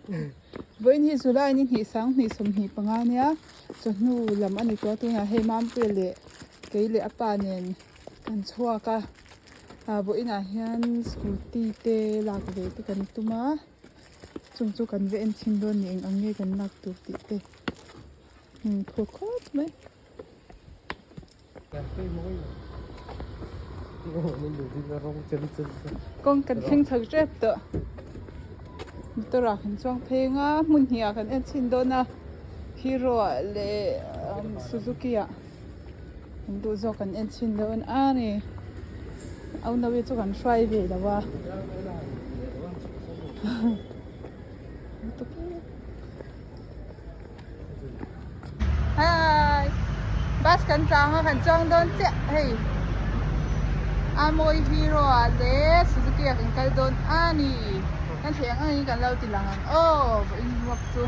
Vawiin hi July ni hnih 20 25 nia chawhnu lam a ni tawh a tunah hei Mampuia leh kei leh a pa nen kan chhuak a ah vawiinah hian scooty te lak ve te kan tum a chung chu kan va en chhin dawn ni eng ang nge kan lak tur tih te phur khawp mai. Kawng kan thleng chho tep tawh motor ah kan chuang phei ang a hmun hnih ah kan en chhin dawn a hero ah leh suzuki ah kan duh zawk kan en chhin dawn a ni au nawi chu kan hruai ve lo a. Hi bus kan chang a kan chuang dawn chiah hei a mawi hero ah leh suzuki ah kan kal dawn a ni kan theih ang angin kan lo ti lang ang aw vawiin ruak chu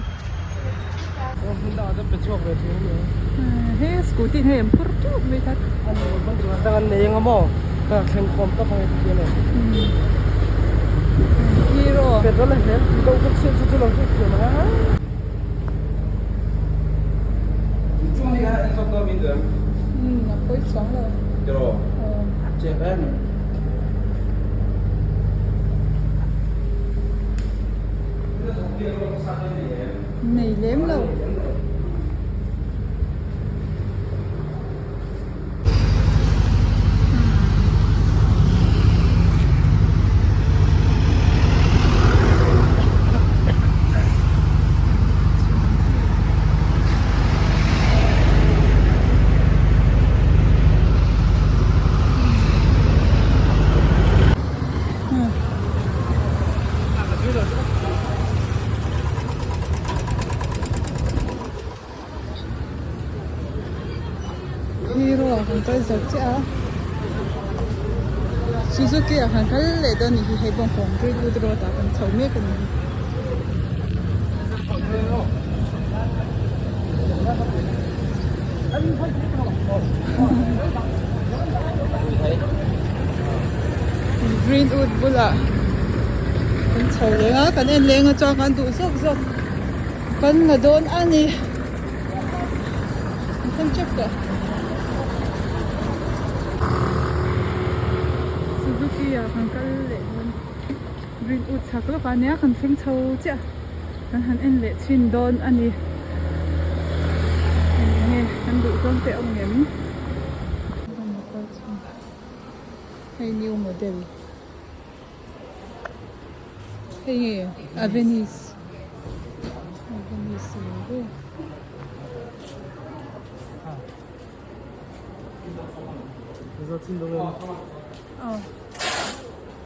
he scooty hei an phur teuh mai kha hero A pawi chuang lo. Nei lem lo. Hero ah kan kal zo chiah a Suzuki ah kan kal leh dawn a nih hi hei bawngkawn Greenwood road ah kan chho mek a ni. Greenwood bulah kan chho leng a kan en leng a chuan kan duh zawk zawk kan la dawn a ni. An thleng tep tawh. Suzuki ah kan kal leh dawn Greenwood chhak lawk ah nia kan thleng chho chiah kan han en leh chhin dawn a ni. Eng enge kan duh zawng te awm ngem. Hei new model. Hei nge Avenis Avenis ni ve Aw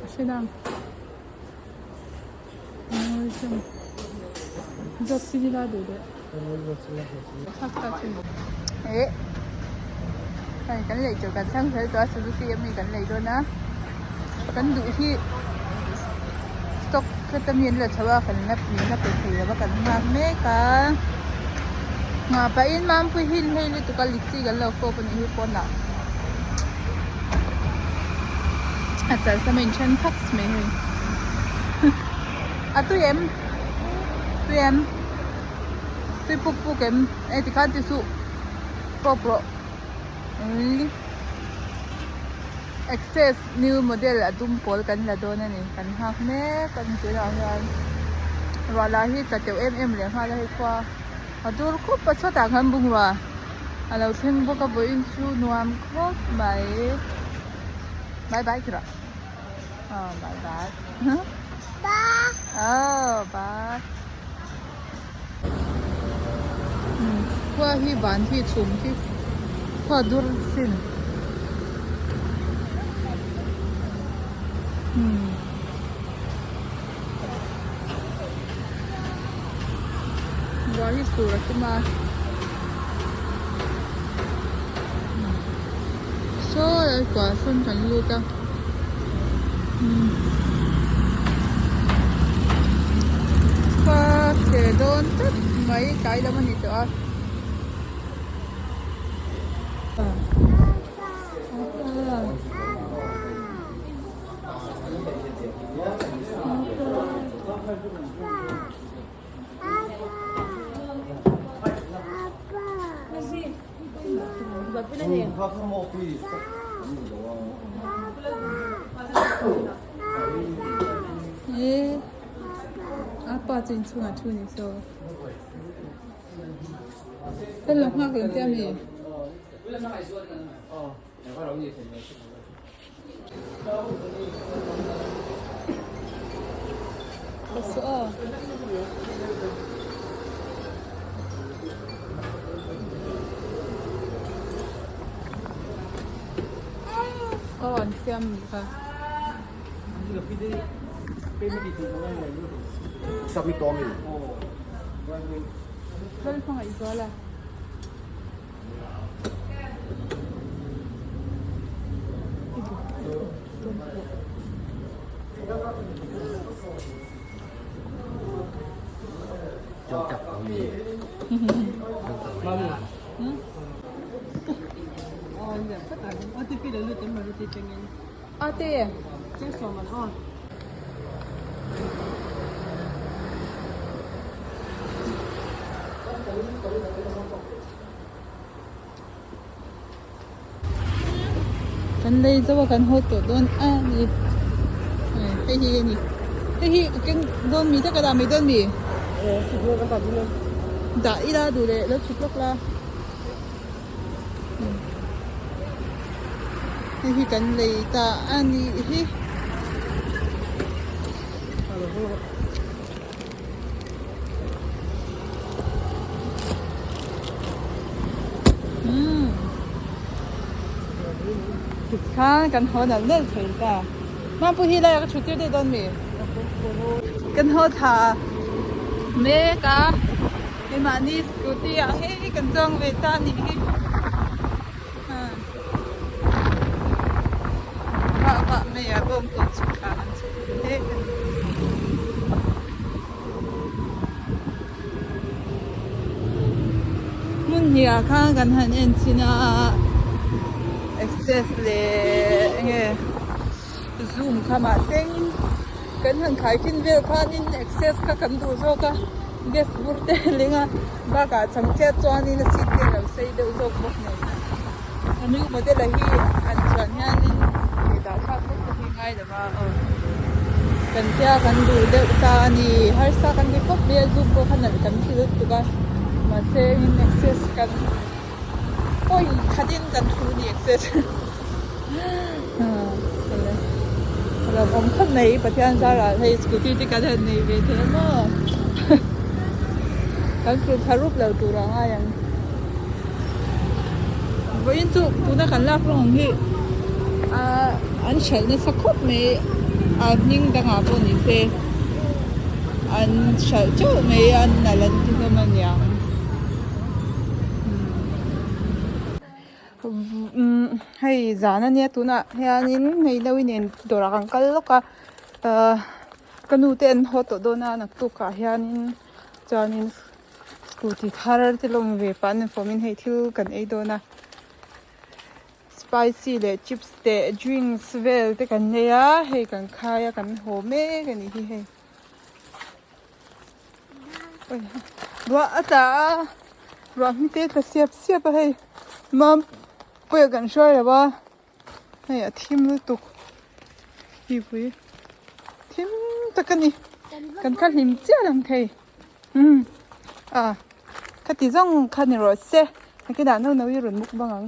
a hre nang Zawt chin ila duh leh Eh hei kan lei tur kan thlang fel tawh a Suzuki ami kan lei dawn a kan duh hi stock heta mi an la chho a kan la min la pe thei lo va kan nghak mek a nghah pahin Mampui hill hei lutuk a litchi kan lo fawp anih hi pawnah a chal sam a inthen phaks mai hei a tui em tui em tui puk puk em e tikhan ti suh pawp rawh ui access new model a dum pawl kan la dawn a ni kan nghak mek a ni tunah hian ruah lah hi tla teuh em em leh nghal a hei khua a dur khup a chhuatah khan bungrua a lo thleng bawk a vawiin chu nuam khawp mai bye bye tih rawh. Oh, bye bye. Bye. Oh, bye. Khua hi van hi chhum hi khua dur sin. Ruah hi sur a tum a. Saw lai kuah sawn kan lut a. Khua hreh dawn tlat mai tlai lam a ni tawh a. E apa chu inchhungah thu ni saw kan lo nghak reng che ami. Aw an siam nih kha. Lalhmangaih zual a. Ate. Kan lei zo a kan haw tawh dawn a ni hei hi a ni hei hi ka keng dawn mi te ka dah mai dawn mi dah ila duh leh lo chhuk lawk la hei hi kan lei ta a ni hi. Tikhan kan haw nalh nalh thei ta. Mampu hi laiah ka thut tir daih dawn mi? Kan haw thla mek a, keimahni scooty ah hei kan chuang ve ta a nih hi. Vah vah mai a bawng tawh chhuk thla kan chhuk mek a ni. Hmun hnih ah khan kan han en chhin a access leh enge zoom kha mahse kan han khai khin vel khanin access kha kan duh zawk a gas bur te a ling a bakah changchiat chuanin a seat te a lo sei deuh zawk bawk nen a new model a hi an chuan hianin ih dah thlak vek te hi ngai lo va aw kan tia kan duh deuh ta a ni harsa kan ti khawp mai a zoom pawh kha nalh kan ti lutuk a mahse in access kan pawi khatin kan thu ni access. A lo awm khawp mai Pathian zarah hei scooty te kan han nei ve thei a maw kan tlu thla rup lo tur a ngai ang vawiin chu tuna kan lak rawng ang hi ah an hralh nasa khawp mai a hming dangah pawh ni se an hralh teuh mai a nalh an ti hlawm a niang. Hei zan ania tunah hianin hei no inen dawrah kan kal lawk a ahh ka nu te an haw tawh dawn a naktuk ah hianin chuanin scooty thar te lawm ve pah an fawm in hei thil kan ei dawn a spicy leh chips te drinks vel te kan nei a hei kan khai a kan haw mek a nih hi hei. Ruah a tla a ruah hmi te tla siap siap a hei mam pawia kan hruai lo a hei a thim lutuk hipui thim tak a ni kan kha hlim chiah lang thei umm a khati zawng kha ni rawh se nakinah no no i rawn muk bang ang.